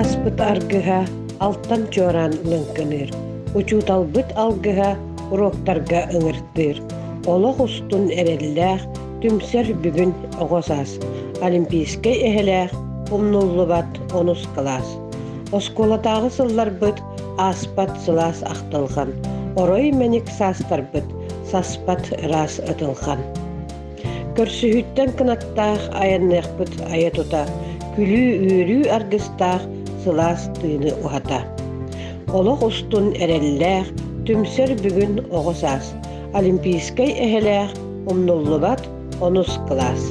Кылааспыт аргыһа алтан чуораан лыҥкыныыр, учууталбыт алгыһа уруоктарга ыҥыртыыр, олох устун эрэллээх, түмсэр бүгүн оҕо саас, олимпийскай эһэлээх, умнуллубат онус кылаас. Оскуолатааҕы сылларбыт ааспат сылаас ахтылҕан, орой мэник саастарбыт саспат ыраас ытылҕан. Көрсүһүүттэн кынаттаах айанныахпыт айа тута, күлүү-үөрүү аргыстаах сылаас тыыны уһата. Олох устун эрэллээх, түмсэр бүгүн оҕо саас, олимпийскай эһэлээх, умнуллубат онус кылаас.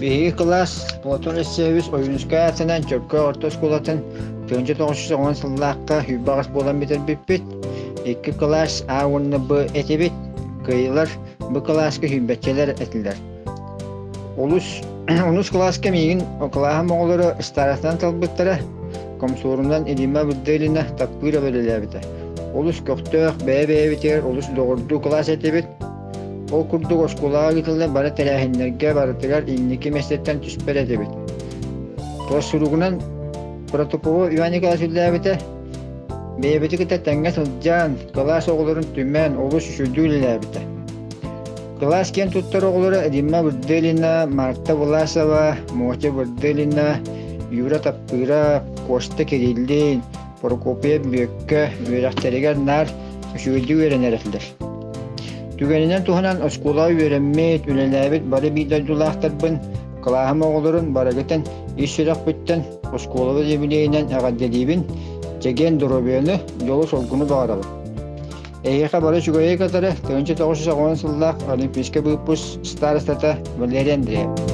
Биһиги кылаас Платон Алексеевич Ойуунускай аатынан Чөркөөх орто оскуолатын 1990 сыллаахха 28 буолан бүтэрбиппит. Икки кылаас А уонна Б этибит. Кыайыылар Б кылааска сүүрбэччэлэр этилэр. Олус онус кылааска миигин кылааһым оҕолоро старостынан талбыттара. Комсорунан Римма Бырдылина таптыыр үлэлээбитэ. Олус көхтөөх, бэйэ-бэйэбитигэр олус доҕордуу кылаас этибит. Ол курдук оскуолаҕа ыытыллар бары тэрээһиннэргэ барытыгар инники миэстэттэн түспэт этибит. Суругунан Протопопов Иван Николаевич үлэлээбитэ. Бэйэбити кытта тэҥҥэ сылдьан, кылаас оҕолорун түмэн олус үчүгэйдик үлэлээбитэ. Кылаас киэн туттар оҕолоро Римма Бырдылина, Марта Власова, Мотя Бырдылина, Юра Таппыра, Костя Кириллин, Прокопия Бүөккэ үөрэхтэригэр наар үчүгэйдик үөрэнэр этилэр. Түгэнинэн туһанан оскуолаҕа үөрэммит, үлэлээбит бары биир дойдулаахтарбын, кылааһым оҕолорун барыгытын ис сүрэхпиттэн оскуолабыт юбилейынан эҕэрдэлиибин, чэгиэн доруобуйаны, дьолу-соргуну баҕарабын. Эһиэхэ бары үчүгэйи кытары 1990 сыллаах Олимпийскай выпуск старостата Валерий Андреев.